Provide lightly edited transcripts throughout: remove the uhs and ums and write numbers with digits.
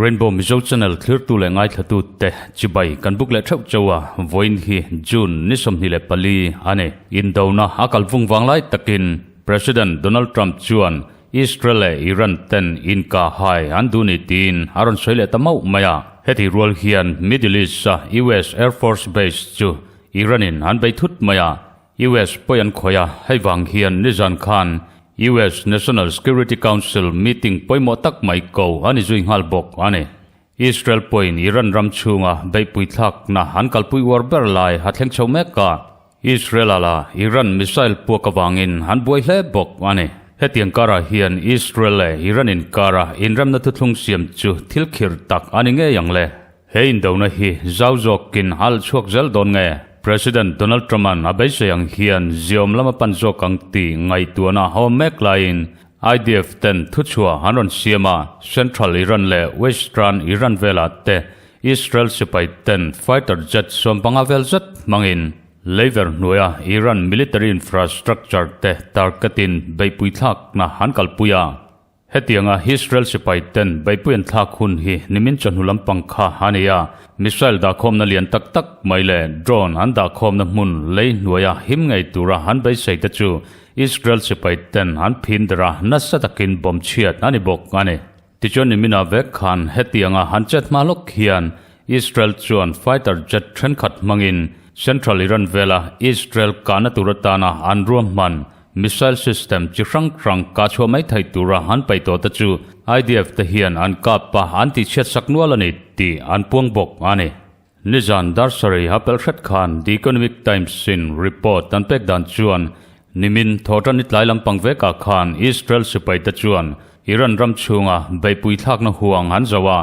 Rainbow Mizo Channel thlirtu leh ngaithlatu te chibai kan buk leh theuh chauh a, vawiin hi June ni 24 a ni. Indona a kal vung vang lai takin President Donald Trump chuan Israel leh Iran ten inkah hai an duh ni tiin a rawn sawi leh ta mauh mai a. Heti rual hian Middle East-a US Air Force Base chu Iran-in an bei thut mai a, US pawi an khawih a, hei vang hian nizan khan US National Security Council meeting pawimawh tak mai ko a ni zui nghal bawk a ni. Israel pawhin Iran ram chhunga beihpui thlakna an kalpui uar ber lai a thleng chho mek a, Israel-a la Iran missile puak avangin an buai hle bawk a ni. Hetiang karah hian Israel leh Iran inkara inremna thuthlung siam chu thil khirh tak a ni ngei ang le. He indona hi zau zawkin a la chhuak zel dawn nge? President Donald Trump-a'n a beisei ang hian ziawm lama pan zawk ang tih ngaihtuahna a awm mek laiin IDF ten thuchhuah an rawn siam a, Central Iran leh Western Iran velah te Israel sipai ten fighter jet 15 vel zet hmangin leiver hnuaia Iran military infrastructure te target-in beihpui thlakna an kalpui a. Hetianga Israel sipai ten beihpui an thlak hun hi nimin chawhnu lampang kha a ni a, missile dahkhawmna lian tak tak mai leh drone an dahkhawmna hmun lei hnuaia him ngei tura an beisei te chu Israel sipai ten an phin der a, nasa takin bomb chhiat a ni bawk a ni. Tichuan niminah vek khan hetianga han chet hma lawk hian Israel chuan fighter jet thenkhat hmangin Central Iran vela Israel kahna tur atana an ruahman Missile system chi hrang hrang kah chhuah mai theih tura an paih tawh te chu IDF te hian an kap a, an tihchhiat sak nual a ni tih an puang bawk a ni. Nizan dar sarih a pelh hret khan The Economic Times in report an pek dan chuan nimin thawhtan ni tlai lampang vekah khan Israel sipai te chuan Iran ram chhunga beihpui thlakna huang an zo a,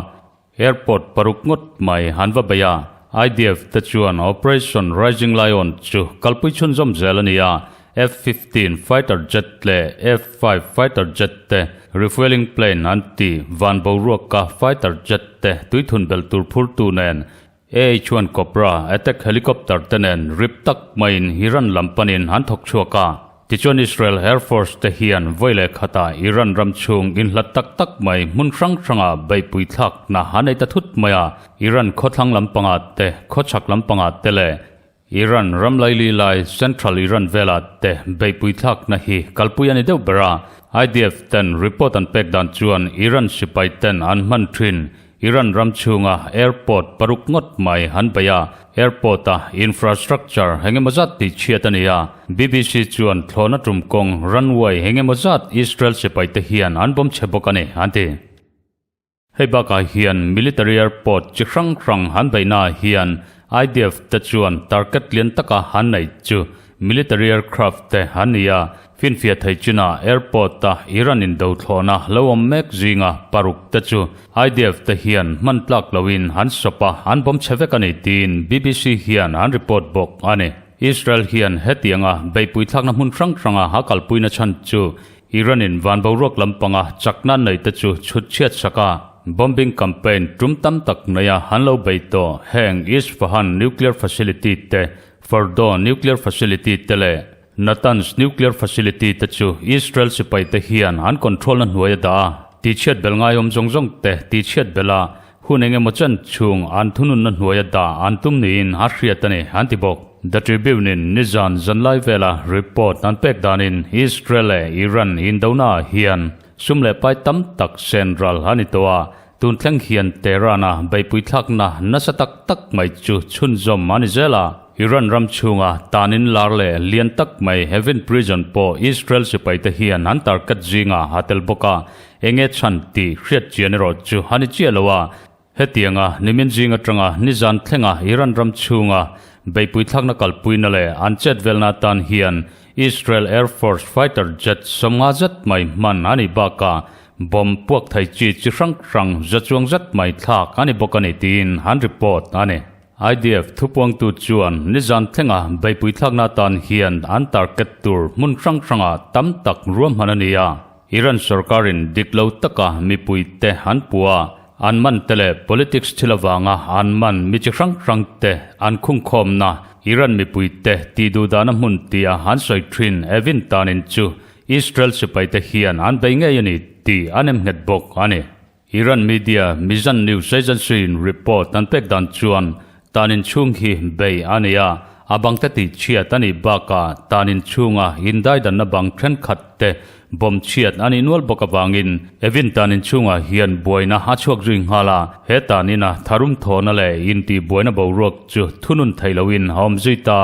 Airport paruk ngawt mai an va bei a, IDF te chuan Operation Rising Lion chu kalpui chhunzawm zel a ni a, F-15 fighter jet leh F-5 fighter jet te, refuelling plane an ti, van boruaka fighter jet te tuithun belh tur phurtu nen AH-1 Cobra attack helicopter te nen rip tak maiin Iran lam panin an thawk chhuak a. Tichuan Israel Air Force te hian vawi leh khatah Iran ram chhung inhlat tak tak mai hmun hrang hrangah beihpui thlakna a nei ta thut mai a, Iran khawthlang lampangah te, khawchhak lampangah te leh Iran ram laili lai Central Iran velah te beihpui thlakna hi kalpui a ni deuh ber a. IDF ten report an pek dan chuan Iran sipai ten an hman thin Iran ram chhunga airport paruk ngawt mai an bei a, airport-a infrastructure engemaw zat tih chhiat a ni a. BBC chuan thlawhna tum kawng runway engemaw zat Israel sipaite hian an bawm chhe bawk a ni, an ti. Hei bakah hian military airport chi hrang hrang an beihnaah hian IDF te chuan target lian taka an neih chu Military aircraft te an ni a, finfiah thei chinah airport a Iran indo thlawhna lo awm mek zinga paruk te chu IDF te hian hman tlak loin an sawp a, an bawm chhe vek a ni tiin BBC hian an report bawk a ni. Israel hian hetianga beihpui thlakna hmun hrang hranga a kalpuina chhan chu Iran in van boruak lampanga chakna nei te chu chhut chhiat sak a, bombing campaign tum tam tak neia an lo bei tawh heng Isfahan nuclear facility te Fordow nuclear facility te leh Natanz nuclear facility te chu Israel sipai te hian an control na hnuai a dah a, tihchhiat bel ngaiawm zawng zawng te tihchhiat bel a, hun eng emaw chen chhung an thununna hnuai a dah an tum niin a hriat a ni, an ti bawk. The Tribune in nizan zanlai vela report an pek danin Israel leh Iran indona ah hian sum leh pai tam tak sen ral a ni tawh a, Tun thleng hian Tehran-a beihpui thlakna nasa tak tak mai chu chhunzawm a ni zel a. Iran ram chhunga tanin lar leh lian tak mai Evin Prison pawh Israel sipaite hian an target zingah a tel bawk a, enge chhan tih hriat chian erawh chu a ni chiah lo a. Hetianga nimin zing atanga nizan thlenga Iran ram chhunga beihpui thlakna kalpuina leh an chet velna atan hian Israel Air Force fighter jet 50 zet mai hman a nih bakah Bomb puak thei chi chi hrang hrang za chuang zet mai thlak a ni bawk a ni tiin an report a ni. IDF thupuangtu chuan nizan thlenga beihpui thlakna atan hian an target tur hmun hrang hranga tam tak ruahman a ni a. Iran sorkarin dik lo taka mipuite an pu a. An man te leh politics thil avanga an man mi chi hrang hrang te an khungkhawmna Iran mipui te tih duh dahna hmun tia an sawi thin Evin tanin chu Israel sipai te hian an bei ngei a ni tih an em nghet bawk a ni. Iran media Mizan News Agency-in report an pek dan chuan tanin chhung hi bei a ni a, a bang te tih chhiat a nih bakah tanin chhunga indaidanna bang thenkhat te Bomb chhiat a nih nual bawk avangin Evin tan inchhungah hian buaina a chhuak zui nghal a, he tan ina tharum thawhna leh intih buaina boruak chu thunun theih lohin a awm zui ta.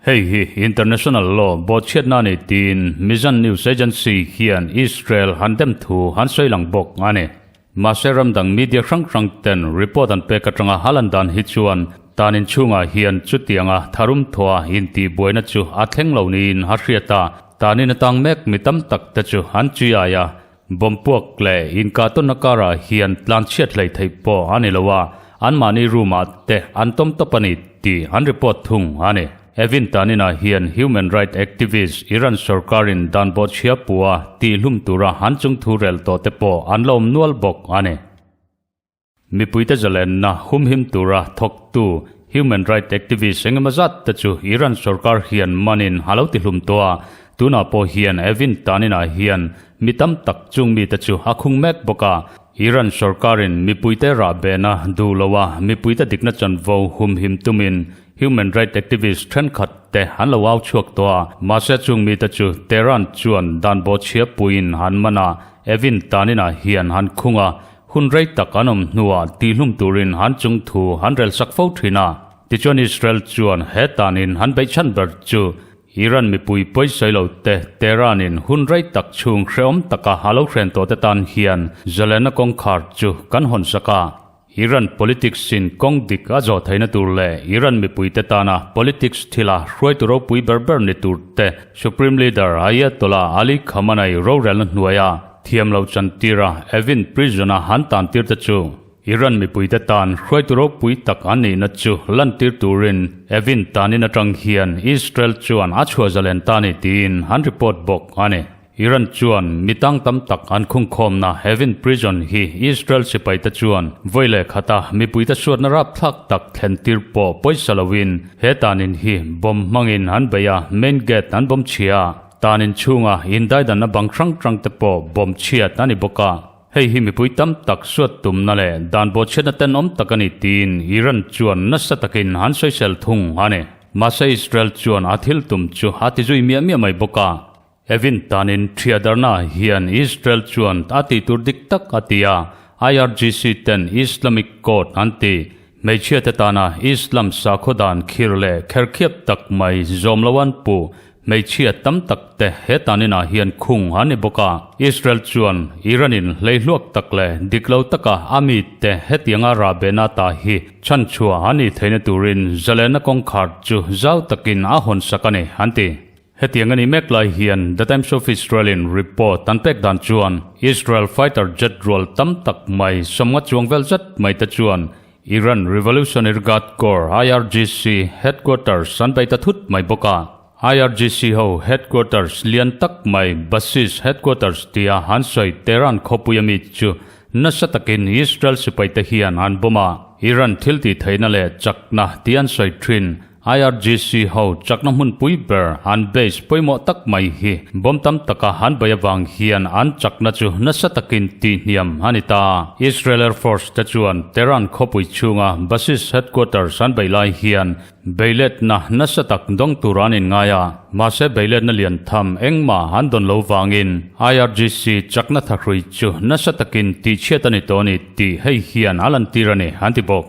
Hei hi international law bawhchhiatna a ni tiin Mizan News Agency hian Israel han dem thu han sawi lang bawk a ni. Mahse ram dang media hrang hrang ten report an pek atanga a lan dan hi chuan tan inchhungah hian chutianga tharum thawha intih buaina chu a thleng lo niin a hriat a, tan in atang mek mi tam tak te chu an chi ai a, bomb puak leh inkah tawnna karah hian tlan chhiat hlei theih pawh a ni lo a, anmahni room ah te an tawm tawp a ni tih an report thung a ni. Evin Tanina hian human right activist Iran sorkarin dan bawhchhia pua tihhlum tura an chung thu rel tawh te pawh an la awm nual bawk a ni. Mipuite zalenna humhim tura thawktu human right activist engemaw zat te chu Iran sorkar hian manin a lo tihlum tawh a, tunah pawh hian Evin Tanina hian mi tam tak chung mite chu a khung mek bawk a, Iran sorkarin mipuite rahbehna duh loa mipuite dikna chanvo humhim tumin Human right activist thenkhat te an lo au chhuak tawh a, mahse chung mite chu Tehran chuan dan bawhchhia puiin an man a, Evin taninah hian an khung a, hun rei tak an awm hnuah tihlum turin an chung thu an rel sak fo thin a. Tichuan Israel chuan he tanin an beihchhan ber chu Iran mipui pawisawi lo te Tehran-in hun rei tak chhung hrehawm taka a lo hren tawh te tan hian zalenna kawngkhar chu kan hawn sak a. Iran politics in kawng dik a zawh theihna tur leh Iran mipuite tana politics thila hruaitu ropui ber ber ni tur te Supreme Leader Ayatollah Ali Khamenei rorelna hnuaia thiam loh chantira Evin Prison-a han tan tir te chu Iran mipuite tan hruaitu ropui tak an nihna chu lantir turin Evin tanin atang hian Israel chuan a chhuah zalen ta ni tiin an report bawk a ni. Iran chuan mi tang tam tak an khungkhawmna Evin Prison hi Israel sipaite chuan vawi leh khata mipuite suatna rapthlak tak thlen tir pawh pawisa loin he tanin hi bomb hmangin an bei a, main gate an bomb chhia a, tanin chhunga indaidanna bang hrang hrang te pawh bomb chhiat a ni bawk a. Hei hi mipui tam tak suat tumna leh dan bawhchhiatna tenawm tak a ni tiin Iran chuan nasa takin an sawisel thung a ni. Mahse Israel chuan a thil tum chu a ti zui miah miah mai bawk a. Evin tanin Thiadarna hian Israel chuan a tih tur dik tak a ti a, IRGC ten Islamic Court an ti. Hmeichhia te tana Islam sakhaw dan khir leh kherkhiap tak mai zawm lo an puh hmeichhia tam tak te he taninah hian khung an ni bawk a. Israel chuan Iran in hleihluak tak leh dik lo taka a mi te hetianga rahbehna ta hi chhanchhuah an nih theihna turin zalenna kawngkhar chu zau takin a hawnsak a ni an ti. Hetiang a nih mek lai hian The Times of Israel-in report an pek dan chuan Israel fighter jet rual tam tak mai sawmnga chuang vel zet mai te chuan Iran Revolutionary Guard Corps, IRGC, headquarters an bei ta thut mai bawk a. IRGC ho headquarters lian tak mai Basij headquarters tia an sawi Tehran khawpui ami chu nasa takin Israel sipaite hian an bomb a. Iran thiltih theihna leh chakna tih an sawi thin. IRGC ho chakna hmunpui ber an base pawimawh tak mai hi bomb tam taka an bei avang hian an chakna chu nasa takin tihhniam a ni ta. Israel Air Force te chuan Tehran khawpui chhunga Basij headquarters an bei lai hian beiletna nasa tak dawng tur an inngai a, mahse beiletna lian tham engmah an dawn lo vangin IRGC chakna thahrui chu nasa takin tihchhiat a ni tawh a ni tih hei hian a lantir a ni an ti bawk.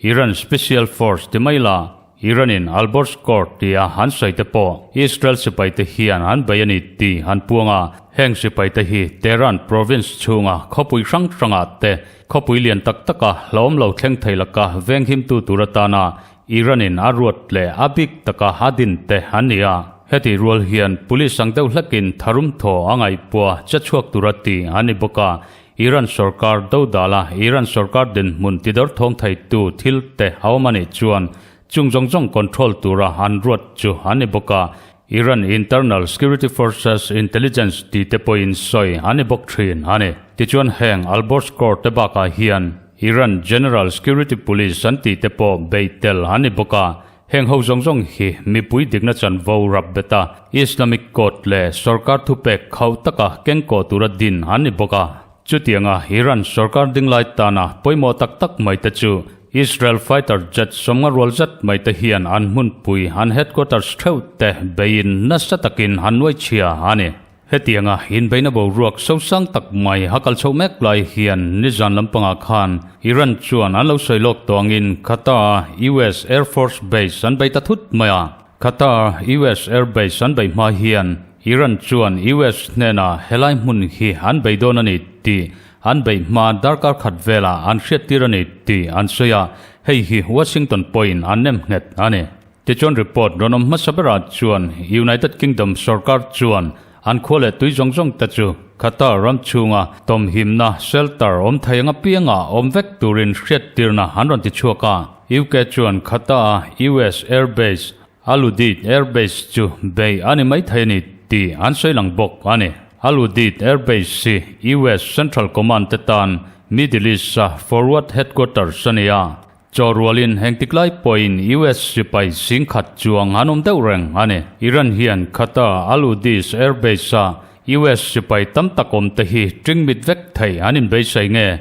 Iran Special Force ti mai la, Iran-in Alborz Corps tia an sawi te pawh Israel sipaite hian an bei a ni tih an puang a. Heng sipaite hi Tehran province chhunga khawpui hrang hrangah te khawpui lian tak taka hlauhawm lo thleng thei laka venghimtu tur atana Iran-in a ruat leh a bik taka a din te an ni a. Heti rual hian police ang deuh hlekin tharum thaw a ngaihpua che chhuak tura ti an ni bawk a. Iran sorkar dodala Iran sorkar dinhmun tidawr thawng theitu thil te a awm a nih chuan chung zawng zawng control tura an ruat chu an ni bawk a. Iran Internal Security Forces Intelligence tih te pawhin sawi an ni bawk thin a ni. Tichuan heng Alborz Corps te bakah hian Iran General Security Police an tih te pawh beih tel an ni bawk a, heng ho zawng zawng hi mipui dikna chanvo rap bet a, Islamic Court leh sorkar thupek khauh taka kengkawh tura din an ni bawk a. Chutianga Iran sorkar dinglai tana pawimawh tak tak mai te chu Israel fighter jet sawmnga rual zet mai te hian an hmunpui an headquarters theuh te beiin nasa takin an nuai chhia a ni. Hetianga inbeihna boruak sosang tak mai a kal chhoh mek lai hian nizan lampangah khan Iran chuan an lo sawi lawk tawh angin Qatar-a US Air Force Base an bei ta thut mai a. Qatar US Air Base an bei hma hian Iran chuan US hnenah helai hmun hi an bei dawn a ni tih an beih hma darkar khat velah an hriattir a ni tih an sawi a, hei hi Washington pawhin an nem nghet a ni. Tichuan report rawn awm hmasa berah chuan United Kingdom sorkar chuan an khua leh tui zawng zawng te chu Qatar ram chhunga tawmhimna shelter awm thei ang apianga awm vek turin hriattirna an rawn ti chhuak a. UK chuan Qatar-a US Air Base, Al Udeid Air Base chu bei a ni maithei a ni tih an sawi lang bawk a ni. Al Udeid Air Base hi US Central Command te tan Middle East-a forward headquarters a ni a. Chaw rualin hengtik lai pawhin US sipai singkhat chuang an awm deuh reng a ni. Iran hian Qatar Al Udeid Air Base-a US sipai tam tak awm te hi ṭingmit vek thei an inbeisei nge?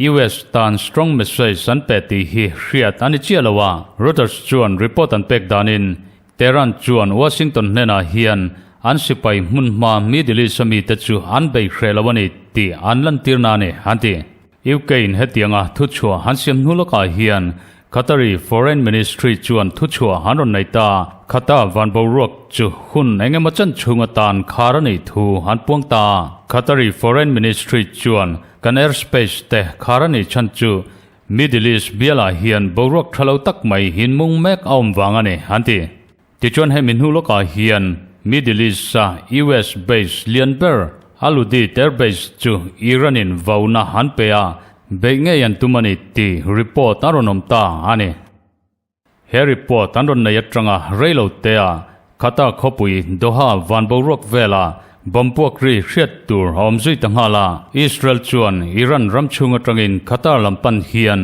US tan strong message an pe tih hi hriat a ni chiah lo a. Reuters chuan report an pek danin Tehran chuan Washington hnenah hian an sipai hmunhma Middle East a mite chu an bei hreh lo a ni tih an lantirna a ni, an ti. UK-in hetianga thuchhuah an siam hnu lawkah hian Qatari Foreign Ministry chuan thuchhuah an rawn nei ta. Qatar van boruak chu hun eng emaw chan chhung atan khar a nih thu an puang ta. Qatari Foreign Ministry chuan kan airspace te khar a nih chhan chu Middle East bialah hian boruak tha lo tak mai hinmung mek a awm vang a ni, an ti. Tichuan hemi hnu lawkah hian Middle East-a US base lian ber Al Udeid Air Base chu Iran-in vauna an pe a, beih ngei an tum a ni tih report a rawn awm ta a ni. He report an rawn nei atanga rei lo tea Qatar khawpui Doha van boruak vela bomb puak ri hriat tur a awm zui ta nghal a. Israel chuan Iran ram chhung atangin Qatar lam pan hian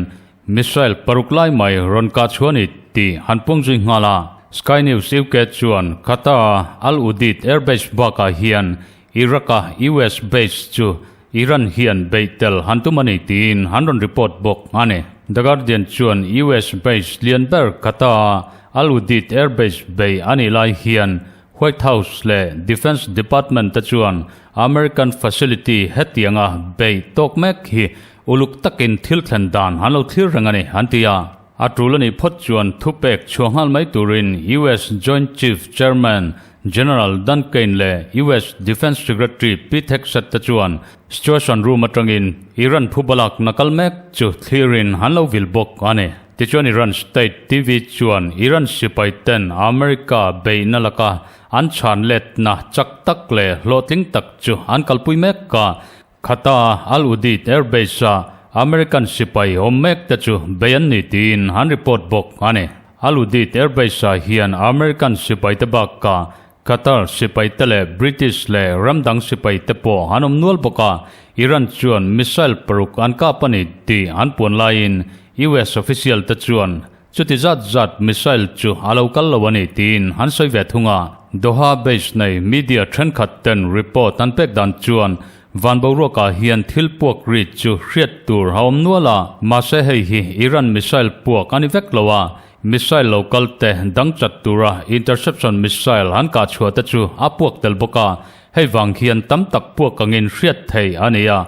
Missile paruk lai mai rawn kah chhuah a ni tih han puang zui nghal a. Sky News UK chuan Qatar-a Al Udeid Air Base bakah hian Iraq-a US base chu Iran hian beih tel han tum a ni tiin han rawn report bawk a ni. The Guardian chuan US base lian ber Qatar-a Al Udeid Air Base bei a nih lai hian White House leh Defense Department te chuan American facility hetianga beih tawk mek hi uluk takin thil thlen dan an lo thlir reng a ni, an ti a. A tul a nih phawt chuan thupek chhuah nghal mai turin US Joint Chief Chairman General Dan Caine leh US Defense Secretary Pete Hegseth te chuan Situation Room atangin Iran phubalak na kal mek chu thlirin an lo vil bawk a ni. Tichuan Iran State TV chuan Iran sipai ten America beihna laka an chhan letna chak tak leh hlawhtling tak chu an kalpui mek a, Qatar Al Udeid Air Base-a American sipai awm mek te chu bei an ni tiin an report bawk a ni. Al Udeid Air Base-ah hian American sipai te bakah Qatar sipai te leh British leh ram dang sipai te pawh an awm nual bawk a, Iran chuan missile paruk an kap a ni tih an puan laiin US official te chuan chuti zat zat missile chu a lo kal lo a ni tiin an sawi ve thung a. Doha base nei media thenkhat ten report an pek dan chuan van boruakah hian thil puak ri chu hriat tur a awm nual a, mahse hei hi Iran missile puak a ni vek lo a, Missile lo kal te dang chat tura interception missile an kah chhuah te chu a puak tel bawk a, hei vang hian tam tak puak angin hriat thei a ni a.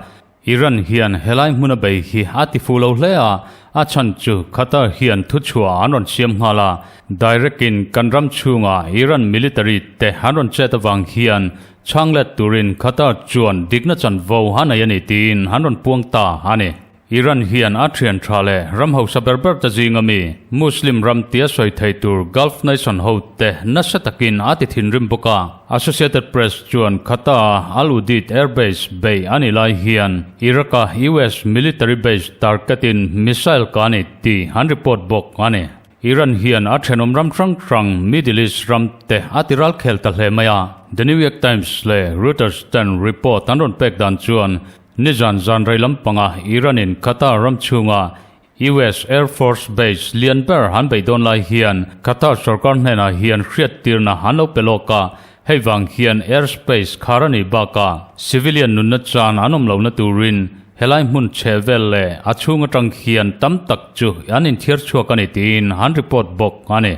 Iran hian helai hmuna bei hi a ti fu lo hle a, a chhan chu Qatar hian thuchhuah an rawn siam nghal a, direct in kan ram chhunga Iran military te an rawn chet avang hian chhang let turin Qatar chuan dikna chanvo a nei a ni tiin an rawn puang ta a ni. Iran hian a thian tha leh ram hausa ber ber te zinga mi Muslim ram tia sawi thei tur Gulf nation ho te nasa takin a ti thinrim bawk a. Associated Press chuan Qatar-a Al Udeid Air Base bei a nih lai hian Iraq-a US military base target-in missile ka ni tih an report bawk a ni. Iran hian a thenawm ram hrang hrang Middle East ram te a ti ral khel ta hle mai a. The New York Times leh Reuters ten report an rawn pek dan chuan nizan zan rei lampanga Iran in Qatar ram chhunga US Air Force Base lian ber an bei dawn lai hian Qatar sorkar hnenah hian hriattirna an lo pe lawk a, hei vang hian airspace khar a nih bakah civilian nunna chan an awm lohna turin helai hmun chhe vel leh a chhung atang hian tam tak chu an inthiar chhuak a ni tiin an report bawk a ni.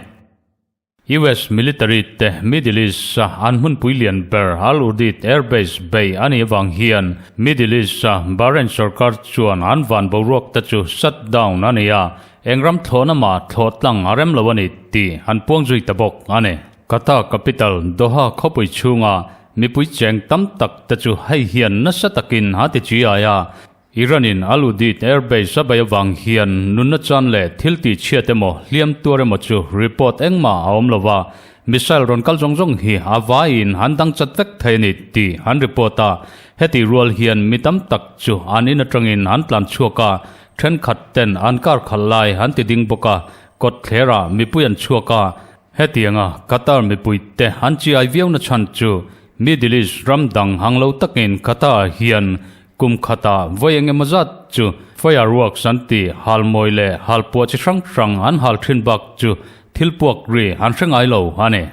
US military te Middle East-a an hmunpui lian ber Al Udeid Air Base bei a nih avang hian Middle East-a Bahrain sorkar chuan an van boruak te chu shut down a ni a, eng ram thlawhna mah thlawh tlang a rem lo a ni tih an puang zui ta bawk a ni. Qatar capital Doha khawpui chhunga mipui cheng tam tak te chu hei hian nasa takin a ti chi ai a, Iran-in Al Udeid Air Base a bei avang hian nunna chan leh thil tih chhiat emaw hliam tuar emaw chu report engmah a awm lo va, missile rawn kal zawng zawng hi a vaiin an dang chat vek thei a ni tih an report a. Hetih rual hian mi tam tak chu an in atangin an tlan chhuak a, thenkhat ten an car khalh lai an ti ding bawk a, kawt thlerah mipui an chhuak a. Hetianga Qatar mipuite an chiai viauna chhan chu Middle East ram dang hang lo takin Qatar hian Kum khatah vawi eng emaw zat chu fireworks an ti, halmawi leh halpuah chi hrang hrang an hal thin bak chu thil puak ri an hre ngai lo a ni.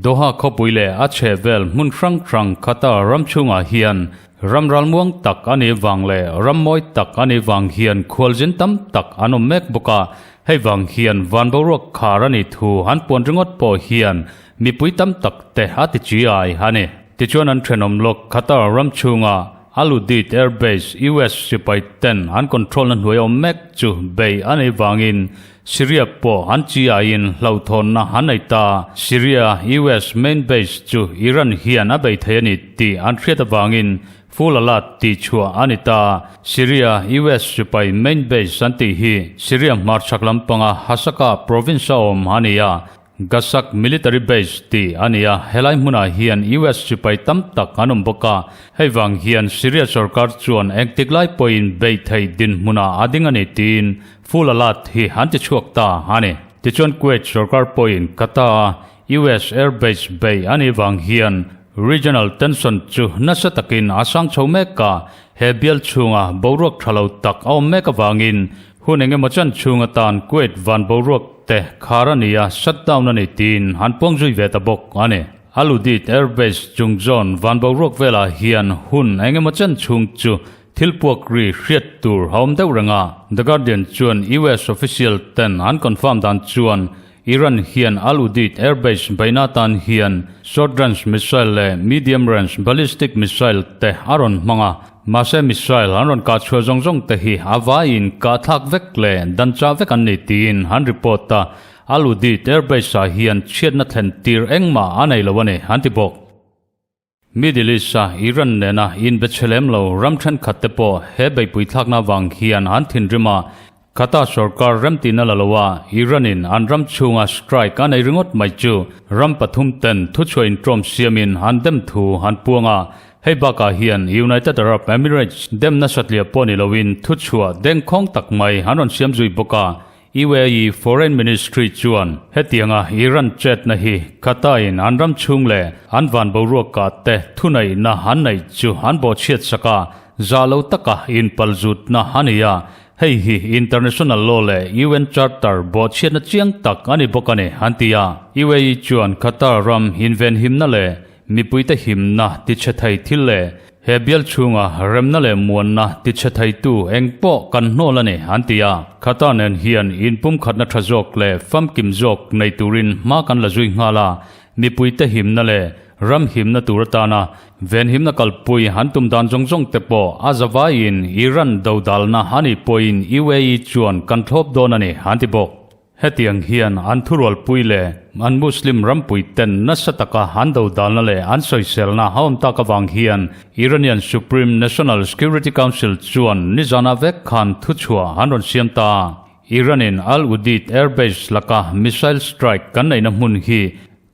Doha khawpui leh a chhehvel hmun hrang hrang Qatar ram chhungah hian ram ralmuang tak a nih vang leh ram mawi tak a nih vang hian khualzin tam tak an awm mek bawk a, hei vang hian van boruak khar a nih thu an puan ringawt pawh hian mipui tam tak te a ti chi ai a ni. Tichuan an thenawm lawk Qatar ram chhunga Al Udeid Air Base US sipai ten an control na hnuai awm mek chu bei a nei vangin Syria pawh an chi aiin hlauhthawnna an nei ta. Syria US main base chu Iran hian a bei thei a ni tih an hriat avangin full alert tih chhuah a ni ta. Syria US sipai main base an tih hi Syria hmarchhak lampanga Hasaka province a awm a ni a. Gasak Military Base tih a ni a, helai hmunah hian US sipai tam tak an awm bawk a, hei vang hian Syria sorkar chuan engtik lai pawhin beih theih dinhmunah a ding a ni tiin full alert hi an ti chhuak ta a ni. Tichuan Kuwait sorkar pawhin Qatar-a US Air Base beih a nih vang hian regional tension chu nasa takin a sang chho mek a, he bial chhunga boruak tha lo tak a awm mek avangin Hun eng emaw chan chhung atan Kuwait van boruak te khar a ni a, shut down a ni tiin an puang zui ve ta bawk a ni. Al Udeid Air Base chung zawn van boruak velah hian hun eng emaw chan chhung chu thil puak ri hriat tur a awm deuh reng a. The Guardian chuan US official ten an confirm dan chuan Iran hian Al Udeid Air Base beihna atan hian short range missile leh medium range ballistic missile te a rawn hmang a, mahse missile an rawn kah chhuah zawng zawng te hi a vaiin kah thlak vek leh dan chah vek an ni tiin an report a, Al Udeid Air Base ah hian chhiatna thlen tir engmah a nei lo a ni an ti bawk. Middle East-a Iran nena inbe chhe lem lo ram thenkhat te pawh he beihpui thlakna avang hian an thinrim a, Qatar sorkar remtihna la lo a, Iran-in an ram chhunga strike a nei ringawt mai chu ram pathum ten thuchhuah intawm siamin an dem thu an puang a, hei bakah hian United Arab Emirates demna satliah pawh ni loin thuchhuah dengkhawng tak mai an rawn siam zui bawk a, UAE Foreign Ministry chuan hetianga Iran chetna hi Qatar-in an ram chhung leh an van boruak kah te thuneihna an neih chu an bawhchhiat sak a, zah lo taka inpalzutna a ni a, hei hi international law leh UN Charter bawhchhiatna chiang tak a ni bawk a ni, an ti a. UAE chuan Qatar ram invenhimna leh Mipuite himna tichhe thei thil leh he bial chhunga remna leh muanna tichhe theitu eng pawh kan hnawl a ni, an ti a. Qatar nen hian inpumkhatna tha zawk leh famkim zawk nei turin hma kan la zui nghal a, mipuite himna leh ram himna tur atana venhimna kalpui an tum dan zawng zawng te pawh a zavaiin Iran dodalna a nih pawhin UAE chuan kan thlawp dawn a ni, an ti bawk. Hetiang hian an thurualpui leh an Muslim rampui ten nasa taka an dodalna leh an sawiselna a awm tak avang hian Iranian Supreme National Security Council chuan nizana vek khan thuchhuah an rawn siam ta. Iran-in Al Udeid Air Base laka missile strike kan neihna hmun hi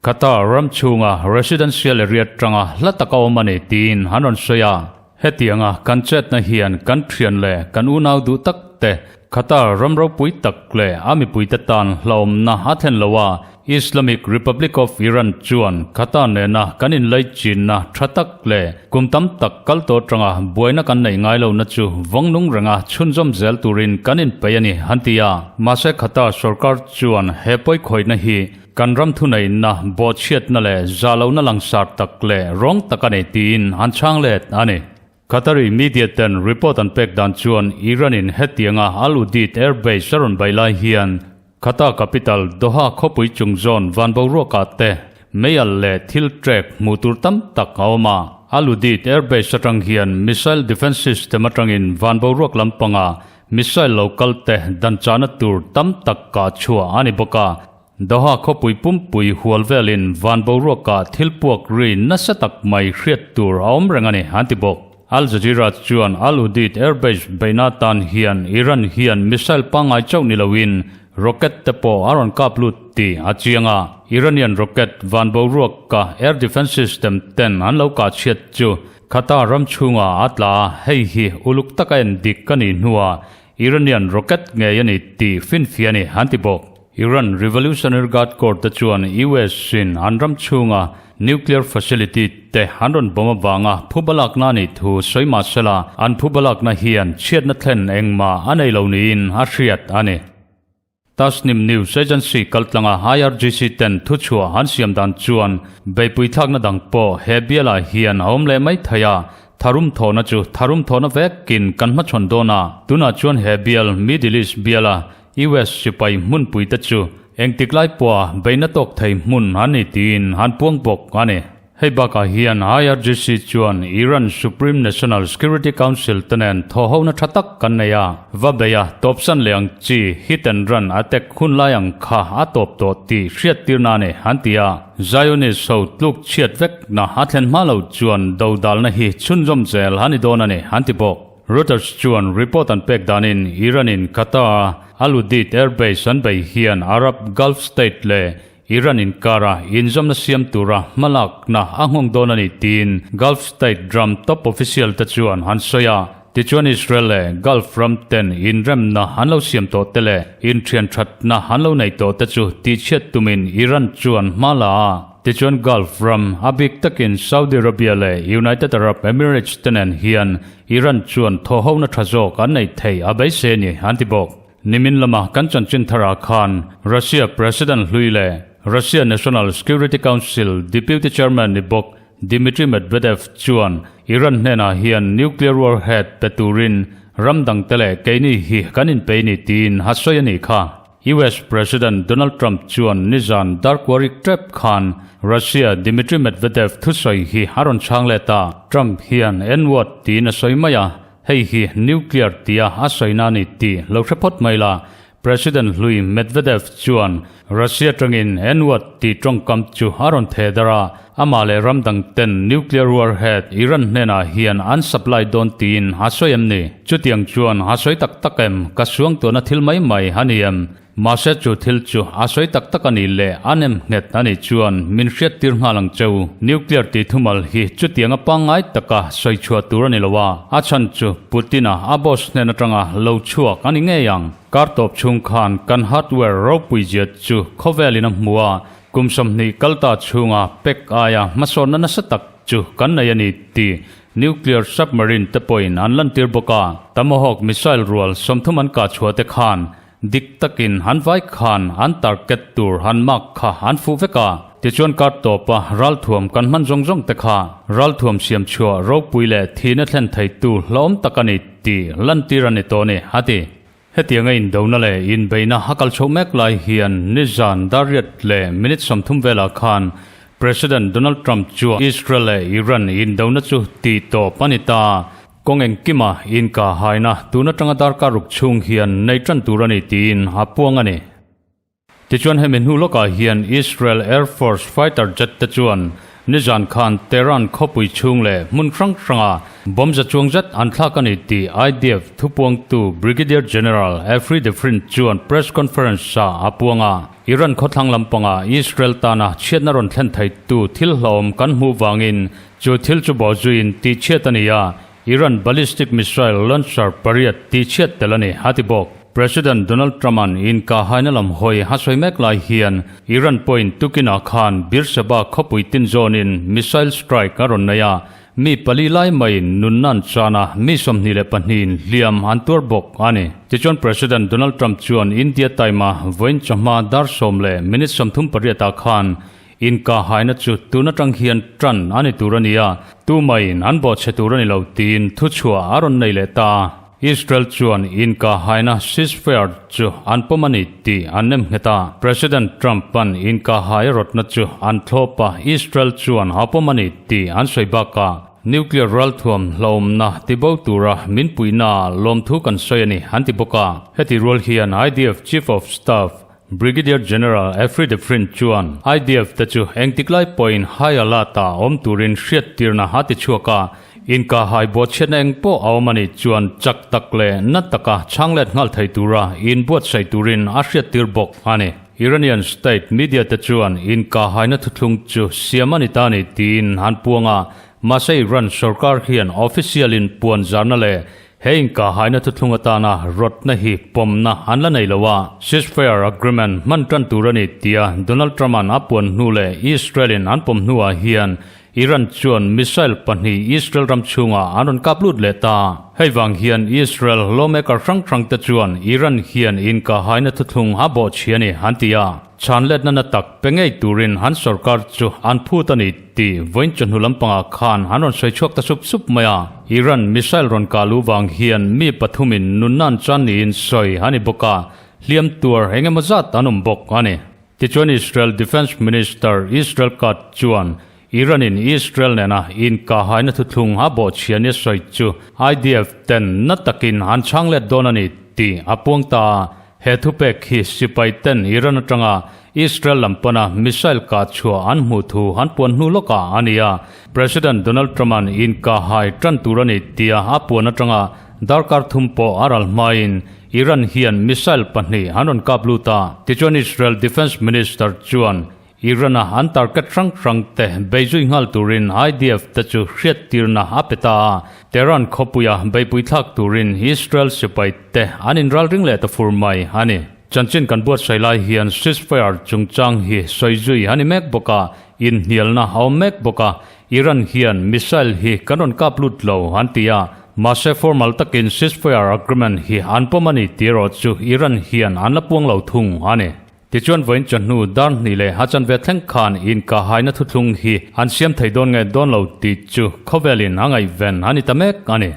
Qatar ram chhunga residential area tanga hla taka awm a ni tiin an rawn sawi a. Hetianga kan chetna hian kan thian leh kan unau duh tak te. Qatar ram ropui tak leh a mipuite tan hlauhawmna a thlen lo a, Islamic Republic of Iran chuan Qatar nena kan inlaichinna tha tak leh kum tam tak kal tawh atanga buaina kan neih ngai lohna chu vawng nung renga chhunzawm zel turin kan inpeih a ni, an ti a. Mahse Qatar sorkar chuan he pawikhawihna hi kan ram thuneihna, bawhchhiatna leh zahlohna langsar tak leh rawng tak a ni tiin an chhang let a ni. Qatari media ten report an pek dan chuan Iran in hetianga Al Udeid Air Base a rawn bei lai hian Qatar capital Doha khawpui chung zawn van boruakah te meial leh thil trek hmuh tur tam tak a awm a. Al Udeid Air Base atang hian missile defense system atangin van boruak lampanga missile lo kal te dan chahna tur tam tak kah chhuah a ni bawk a. Doha khawpui pumpui hual velin van boruakah thil puak ri nasa tak mai hriat tur a awm reng a ni, an ti bawk. Al Jazeera chuan Al Udeid Air Base beihna atan hian Iran hian missile pangngai chauh ni loin rocket te pawh a rawn kap lut tih a chiang a. Iranian rocket van boruaka air defence system ten an lo kah chhiat chu Qatar ram chhungah a tla a, hei hi uluk taka en dik a nih hnuah Iranian rocket ngei a ni tih finfiah a ni, an ti bawk. Iran Revolutionary Guard Corps te chuan US in an ram chhunga nuclear facility te an rawn bawm avanga phubalakna a nih thu sawi mah sela, an phubalakna hian chhiatna thlen engmah a nei lo niin a hriat a ni. Tasnim News Agency kaltlanga IRGC ten thuchhuah an siam dan chuan beihpui thlakna dang pawh he bialah hian a awm leh mai thei a, tharum thawhna chu tharum thawhna vekin kan hmachhawn dawn a, tunah chuan he bial Middle East biala US sipai hmunpui te chu engtik lai pawha beihna tawk thei hmun an ni tiin an puang bawk a ni. Hei bakah hian IRGC chuan Iran Supreme National Security Council te nen thawhhona tha tak kan nei a, va bei a, tawpsan leh ang chi hit and run attack hun lai ang kha a tawp tawh tih hriattirna a ni, an ti a. Zionist ho tluk chhiat vekna a thlen hma lo chuan dodalna hi chhunzawm zel a ni dawn a ni, an ti bawk. Reuters chuan report an pek danin Iran-in Qatar-a Al Udeid Air Base an bei hian Arab Gulf state leh Iran inkara inzawmna siam tura hmalakna a nghawng dawn a ni tiin Gulf state ram top official te chuan an sawi a. Tichuan Israel leh Gulf ram ten inremna an lo siam tawh te leh inthianthatna an lo nei tawh te chu tihchhiat tumin Iran chuan hma la a. Tichuan Gulf ram, a bik takin Saudi Arabia leh United Arab Emirates te nen hian Iran chuan thawhhona tha zawk an neih theih a beisei a ni an ti bawk. Nimin lama kan chanchin tharah khan Russia President hlui leh Russia National Security Council Deputy Chairman ni bawk Dmitry Medvedev chuan Iran hnenah hian nuclear warhead pe turin ram dangte leh keini hi kan inpei ni tiin a sawi a nih kha. US President Donald Trump chuan nizan darkuarik tep khan Russia Dmitry Medvedev thusawi hi a rawn chhang let a, Trump hian N-word tiin a sawi mai a, Hei hi nuclear tia a sawina a ni tih lo hre phawt mai la, President hlui Medvedev chuan Russia tangin N-word tih tawngkam chu a rawn theh darh a, amah leh ram dang ten nuclear warhead Iran hnenah hian an supply dawn tiin a sawi em ni? Chutiang chuan a sawi tak tak em? Ka suangtuahna thil mai mai a ni em? Mahse chu thil chu a sawi tak tak a nih leh a nem nghet a nih chuan min hriat tir nghal ang cheu. Nuclear tih thumal hi chutianga pangngai taka sawi chhuah tur a ni lo a, a chhan chu Putin-a a boss hnen atanga lo chhuak a ni ngei ang. Kar tawp chhung khan kan hardware ropui zia chu khawvelin a hmu a, kum 20 kal ta chhunga pek aia hmasawnna nasa tak chu kan nei a ni tih nuclear submarine te pawhin an lantir bawk a. Tomahawk missile rual 30 an kah chhuah te khan Dik takin an vai khan an target tur han mark kha an fuh vek a, tichuan kar tawpa ralthuam kan hman zawng zawng te kha ralthuam siam chhuah ropui leh thihna thlen theitu hlawm tak a ni tih lantir a ni tawh a ni, a ti. Hetianga indona leh inbeihna a kal chhoh mek lai hian nizan darriat leh minute 30 velah khan President Donald Trump chuan Israel leh Iran indona chu tih tawp a ni ta. Kawng engkima inka haina tun atanga darkar ruk chhung hian nei tan tur a ni tiin a puang a ni. Tichuan hemi hnu lawkah hian Israel Air Force fighter jet te chuan nizan khan Tehran khawpui chhung leh hmun hrang hranga bomb za chuang zet an thlak a ni tih IDF thupuangtu Brigadier General Efri Defrin chuan press conference ah a puang a. Iran khawthlang lampanga Israel tana chhiatna rawn thlen theitu thil hlauhawm kan hmuh vangin Chu thil chu bawhzuiin tihchhiat a ni a, Iran ballistic missile launcher pariat tihchhiat tel a ni, a ti bawk. President Donald Trump-a'n inkahaina lam hawi a sawi mek lai hian Iran pawhin tukinah khan Beersheba khawpui tin zawnin missile strike a rawn nei a, mi pali lai maiin nunna an chan a, mi 22in hliam an tuar bawk a ni. Tichuan President Donald Trump chuan India time-a vawiin chawhma dar sawm leh minute 38 ah khan Inkahaina chu tun atang hian tan a ni tur a ni a, tumaiin an bawhchhe tur a ni lo tiin thuchhuah a rawn nei leh ta a. Israel chuan inkahaina ceasefire chu an pawm a ni tih an nem nghet a. President Trump-a'n inkahai rawtna chu an thlawp a, Israel chuan a pawm a ni tih an sawi bakah nuclear ralthuam hlauhawmna tibo tura min puihnaah lawmthu kan sawi a ni an ti bawk a. Heti rual hian IDF Chief of Staff Brigadier General Efri Defrin chuan IDF te chu engtik lai pawhin high alert ah awm turin hriattirna a ti chhuak a, inkahhai buatchhiatna eng pawh a awm a nih chuan chak tak leh na taka chhang let nghal thei tura inbuatsaih turin a hriattir bawk a ni. Iranian state media te chuan inkahhaina thuthlung chu siam a ni ta ni tiin an puang a, mahse Iran sorkar hian official in puan zarna leh He inkahhaina thuthlung atana rawtna hi pawmna an la nei lo a, ceasefire agreement hman tan tur a ni tia Donald Trump-a'n a puan hnu leh Israel-in an pawm hnuah hian Iran chuan missile pahnih Israel ram chhungah an rawn kap lut leh ta. Hei vang hian Israel lawmaker hrang hrangte chuan Iran hian inkahhaina thuthlung a bawhchhi a ni an ti a, chhanletna na tak pe ngei turin an sorkar chu an phut a ni. Tih vawiin chawhnu lampangah khan an rawn sawi chhuak ta sup sup mai a, Iran missile rawn kah luh vang hian mi pathumin nunna an chan niin sawi a ni bawk a, hliam tuar eng emaw zat an awm bawk a ni. Tichuan Israel Defence Minister Israel Katz chuan Iran-in Israel nena inkahhaina thuthlung a bawhchhia nia sawi chu IDF ten na takin an chhang let dawn a ni tih a puang ta a, He thupek hi sipai ten Iran atanga Israel lam pana missile kah chhuah an hmuh thu an puan hnu lawkah a ni a. President Donald Trump-a'n inkahhai tan tur a ni tia a puan atanga darkar thum pawh a ral hmain Iran hian missile pahnih an rawn kap lut a. Tichuan Israel Defence Minister chuan Iran-a an target hrang hrang te beizui nghal turin IDF te chu hriattirna a pe ta a, Tehran khawpuia beipui thlak turin Israel sipai te an inralring leh ta fur mai a ni. Chanchin kan buatsaih lai hian ceasefire chungchang hi sawizui a ni mek bawk a, inhnialna a awm mek bawk a, Iran hian missile hi kan rawn kap lut lo an ti a, mahse formal takin ceasefire agreement hi an pawm a ni tih erawh chu Iran hian an la puang lo thung a ni. Tichuan vawiin chawhnu dar hnih leh a chanve thleng khan inkahaina thuthlung hi an siam thei dawn nge dawn lo tih chu khawvelin a ngaihven a ni ta mek a ni.